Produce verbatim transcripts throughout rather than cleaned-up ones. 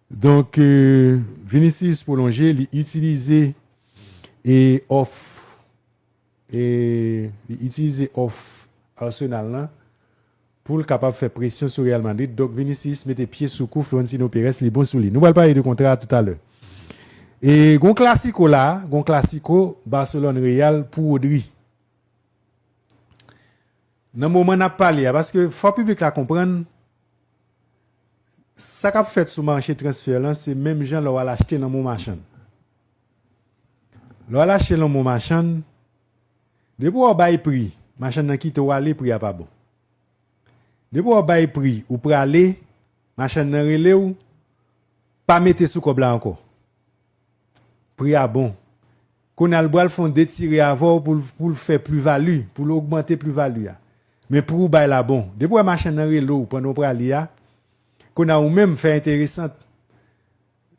donk, euh, Vinicius pwolonje, li itilize e òf, e li itilize òf Arsenal lan pou l kapab fè presyon sou Real Madrid. Donk, Vinicius mete pye sou kou Florentino Perez, li bon sou li. Nou pral pale de kontra a toutalè. E gon klasiko la, gon klasiko Barcelone Real pou Rodri. Nan moman n ap pale a, paske fò piblik la konprann, sa k ap fèt sou mache transfè lan, se menm jan lè w al achte nan Bon Machann. Lè w al achte nan Bon Machann, depi w bay pri, machann nan kite w ale, pri a pa bon. Depi w bay pri, ou prale, machann nan rele w, pa mete sou kòb la ankò. Pri a bon. Kounye a l pral fè yon detire avè w pou l, pou l fè pli vali, pou l ogmante pli vali a. Men pri w bay la bon. Depi w wè machann nan rele w pandan w prale a, kounye a ou menm fè enteresan.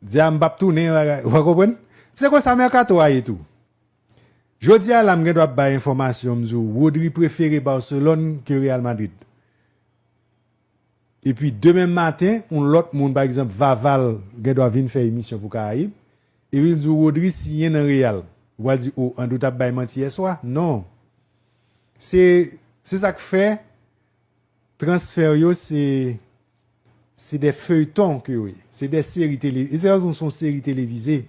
Di a m p ap tounen, bagay, ou pa konprann? Se konsa mèkato a ye tou. Jodi a la, m gen dwa ap bay enfòmasyon, m di w, Rodri prefere Barcelone ke Real Madrid. Epi demen maten, yon lòt moun, pa egzanp, Vaval, gen dwa vin fè emisyon pou Karayib. Epi l di w, Rodri siyen nan Real. Ou pral di, o, Andrew t ap bay manti yèswa? Non. Se, se sa k fè transfè yo, se, se de feuilleton ke yo ye. Se de seri tele, e se yon, se yon seri televize.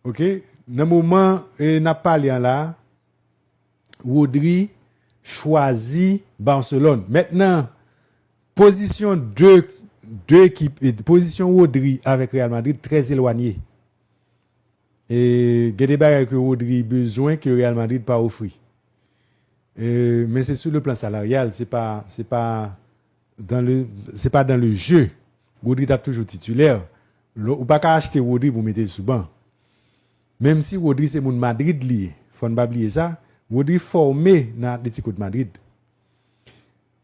Ok? Nan moman, e, n ap pale an la, Rodri chwazi Barcelone. Mentnan, pozisyon de, de ekip, e, pozisyon Rodri avèk Real Madrid trè elwanye. E gen de bagay ke Rodri bezwen ke Real Madrid pa ofri. E, men se sou le plan salaryal, se pa, se pa dans le, se pa dans le jeu. Rodri t ap toujou titilè. Lo-, ou pa ka achte Rodri pou mete l sou ban. Menm si Rodri se moun Madrid li ye, fò n pa bliye sa, Rodri fòme nan Atlético de Madrid.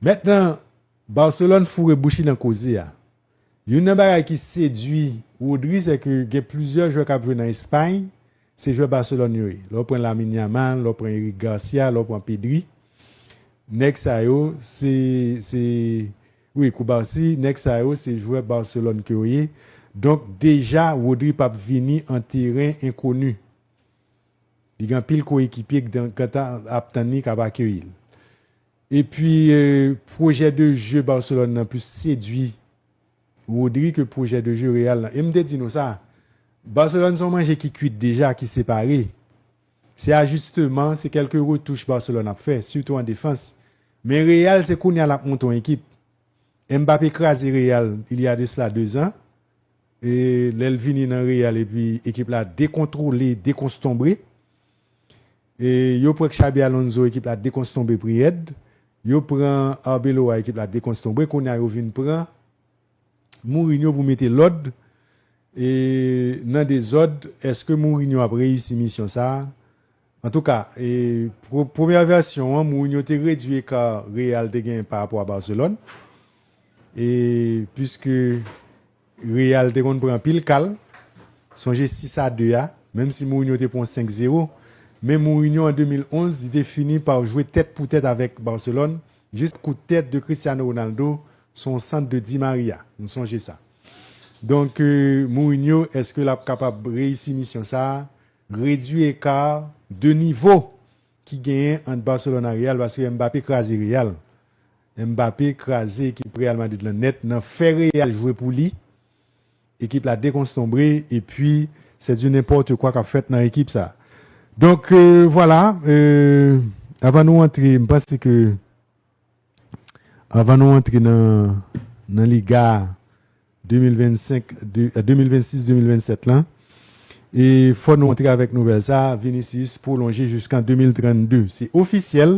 Mentnan, Barcelone foure bouch li nan koze a. Youn nan bagay ki sedui Rodri, se ke gen plizyè jwè k ap jwe nan Espay, se jwè Barcelone yo ye. Lè w pran Lamine Yamal, lè w pran Eric Garcia, lè w pran Pedri, nèg sa yo, se, se, wi, Cubarsí, nèg sa yo, se jwè Barcelone ke yo ye. Donk, deja, Rodri p ap vini an teren enkoni. Li gen anpil koyekipye k dan-, k ap tann li, k ap akeyi l. Epi, e, pwojè de je Barcelone nan plis sedui Rodri ke pwojè de je Real lan. E m te di nou sa, Barcelone se yon manje ki kwit deja, ki separe. Se ajisteman, se kèlke retouch Barcelone ap fè, sitou an defans. Men Real, se kounye a l ap monte yon ekip. Mbappé kraze Real, il y a de cela deux ans. E lè l vini nan Real, epi ekip la dekontwole, dekonstonbre. E yo pran Xabi Alonso, ekip la dekonstonbre pi rèd. Yo pran Arbeloa, ekip la dekonstonbre. Kounye a yo vin pran Mourinho pou mete lòd, e, nan dezòd. Èske Mourinho ap reyisi misyon sa a? Antouka, e, pr-, premyè vèsyon an, Mourinho te redui eka Real te genyen pa rapò a Barcelone. E, piske Real te konn pran anpil kal, sonje sis a de a, menm si Mourinho te pran senk zewo, men Mourinho an de mil onz, li te fini pa jwe tèt pou tèt avèk Barcelone, jis kout tèt de Cristiano Ronaldo, se yon sant de Di Maria. Nou sonje sa. Donk, e, Mourinho, èske l ap kapab reyisi misyon sa a? Redui eka de nivo ki genyen ant Barcelone ak Real, paske Mbappé kraze Real. Mbappé kraze ekip Real Madrid lan nèt nan fè Real jwe pou li. Ekip la dekonstonbre, epi se du n'importe quoi k ap fèt nan ekip sa. Donk, e, vwala, e, avan nou antre, m panse ke Avan nou antre nan, nan Liga de mil vennsenk, de, de mil vennsis, de mil vennsèt lan, e fò nou antre avèk nouvèl sa, Vinicius pwolonje jiskan de mil trannde. Se ofisyèl,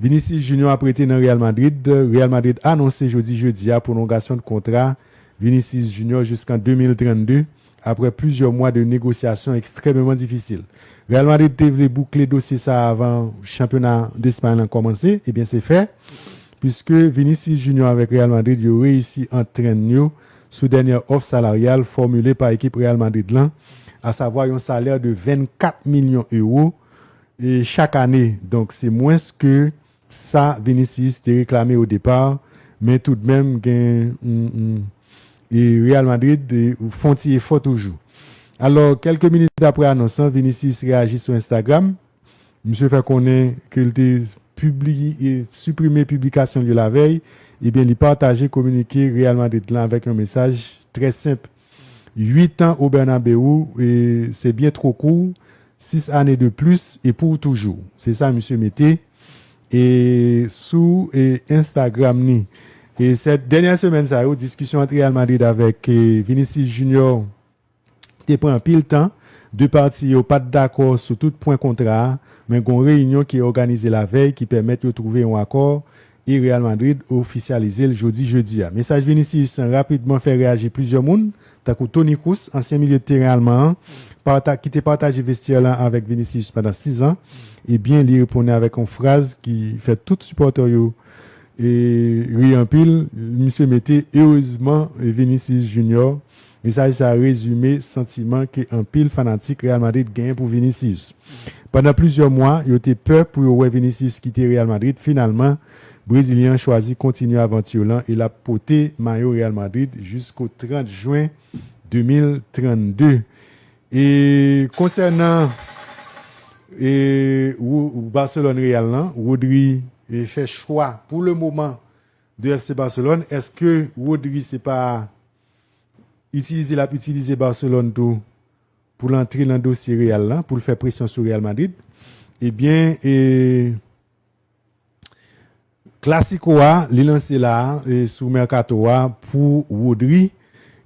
Vinicius Junior ap rete nan Real Madrid. Real Madrid anonse jodi jedi a pwolongasyon de kontra Vinicius Junior jiskan de mil trannde. Aprè plizyè mwa de negosyasyon ekstrèmeman difisil. Real Madrid te vle boukle dosye sa a avan chanpyona Despay lan kòmanse, ebyen se fè, piske Vinicius Junior avèk Real Madrid yo reyisi antrenn yo sou dènyè òf salaryal fòmile pa ekip Real Madrid lan, asavwa yon salè de vennkat milyon ewo, e, chak ane. Donk, se mwens ke sa Vinicius te reklame o depa, men toudmenm gen yon, yon, e Real Madrid e, fè yon ti efò toujou. Alò, kèlke minit apre anons lan, Vinicius reyaji sou Instagram. Misye fè konnen ke l te pibliye, e siprime piblikasyon li yo lavèy. Ebyen, li pataje kominike Real Madrid lan avèk yon mesaj trè senp. Huit ans au Bernabéu, e c'est bien trop court, six années de plus et pour toujours. Se sa misye mete e sou e Instagram ni. E sèt dènyè semèn sa yo, diskisyon ant Real Madrid avèk e Vinicius Junior te pran anpil tan. De pati yo pa t dakò sou tout pwen kontra a, men gon reyinyon ki òganize lavèy ki pèmèt yo twouve yon akò e Real Madrid ofisyalize l jodi jedi a. Mesaj Vinicius lan rapidman fè reyaji plizyè moun, tankou Toni Kroos, ansyen milye de teren alman an, pata-, ki te pataje vestyè lan avèk Vinicius pandan sis an. Ebyen, li reponn avèk yon fraz ki fè tout sipòtè yo e ri anpil. Misye mete, "Erezman, Vinicius Junior." Mesaj sa a rezime santiman ke anpil fanatik Real Madrid genyen pou Vinicius. Pandan plizyè mwa, yo te pè pou yo wè Vinicius kite Real Madrid. Finalman, Brezilyen an chwazi kontinye avanti lan e l ap pote mayo Real Madrid jisko trant jen de mil trannde. E konsènan e, Wo-, Barcelone Real lan, Rodri e, fè chwa pou le moman de F C Barcelone. Èske Rodri se pa itilize, l ap itilize Barcelone tou pou l antre nan dosye Real lan, pou l fè presyon sou Real Madrid? Ebyen, e, Clasico a, li lanse la a, e, sou Mercato a pou Rodri.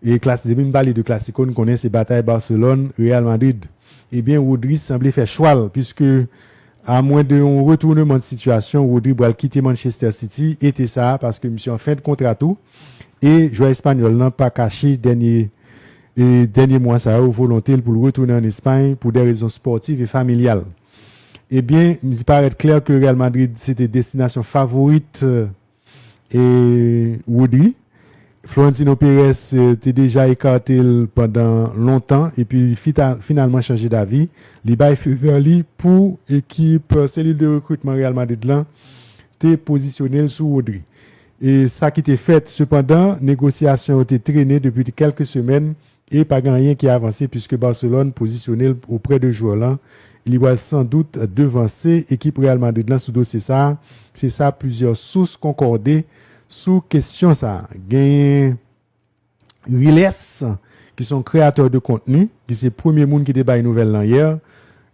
E klas-, depi n pale de Clasico, n konnen se batay Barcelone, Real Madrid. Ebyen, Rodri sanble fè chwa l, piske a mwen de yon retournement de situation, Rodri pral kite Manchester City ete sa a, paske misye an fen de kontra tou. E jwè espanyòl lan pa kache dènye, e dènye mwa sa yo, volonte l pou l retounen ann Espay pou de rezon spòtif e familyal. Ebyen, li parèt klè ke Real Madrid se te destinasyon favorit, e, Rodri. Florentino Perez, e, te deja ekate l pandan lontan, epi li fita-, finalman chanje davi. Li bay fevè li pou ekip, e, selil de rekritman Real Madrid lan te pozisyone l sou Rodri. E sa ki te fèt, sepandan, negosyasyon yo te trennen depi kèlke semèn e pa gen anyen ki avanse, piske Barcelone pozisyone l oprè de jwè lan. Li pral san dout devanse ekip Real Madrid lan sou dosye sa a. Se sa plizyè sous konkòde sou kesyon sa a. Genyen Riles, ki se yon kreyatè de kontni, ki se premye moun ki te bay nouvèl lan yè.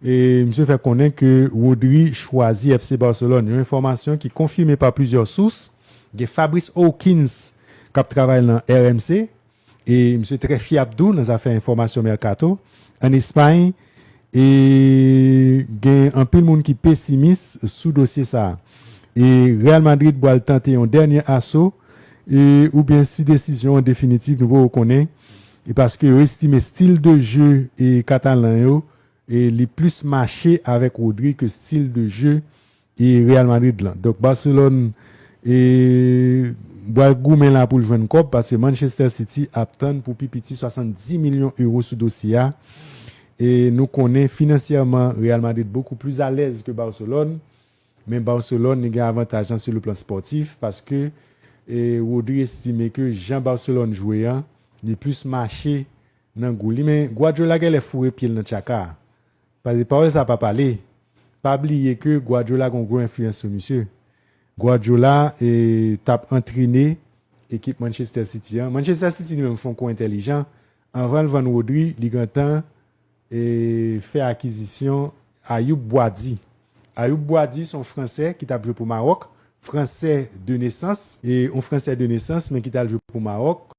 E misye fè konnen ke Rodri chwazi F C Barcelone. Yon enfòmasyon ki konfime pa plizyè sous. Gen Fabrice Hawkins k ap travay nan R M C. E misye trè fyab tou nan zafè enfòmasyon mèkato. Ann Espay, e gen anpil moun ki pesimis sou dosye sa a. E Real Madrid pral tante yon dènye aso, e, oubyen si desizyon an definitif, nou poko konnen. E paske yo estime stil de je, e, katalan yo, e, li plis mache avèk Rodri ke stil de je, e, Real Madrid lan. Donk, Barcelone, e, pral goumen la pou l jwenn kòb, paske Manchester City ap tann pou pi piti swasanndis milyon ewo sou dosye a. E nou konnen finansyèman Real Madrid beaucoup plus à l'aise que Barcelone. Men Barcelone, li gen avantaj lan sou le plan spòtif, paske, e, Rodri estime ke jan Barcelone jwe an, li plis mache nan gou li. Men Guardiola genlè foure pye l nan tchaka a. Paske pawòl sa pa pale. Pa bliye ke Guardiola gen yon gwo enfliyans sou misye. Guardiola, e, t ap antrene ekip Manchester City an. Manchester City li menm fè yon kou entèlijan. Anvan l vann Rodri, li gentan, e, fè akizisyon Ayoub Boadi. Ayoub Boadi se yon Fransè ki t ap jwe pou Mawòk. Fransè de nesans, e yon Fransè de nesans, men ki t al jwe pou Mawòk.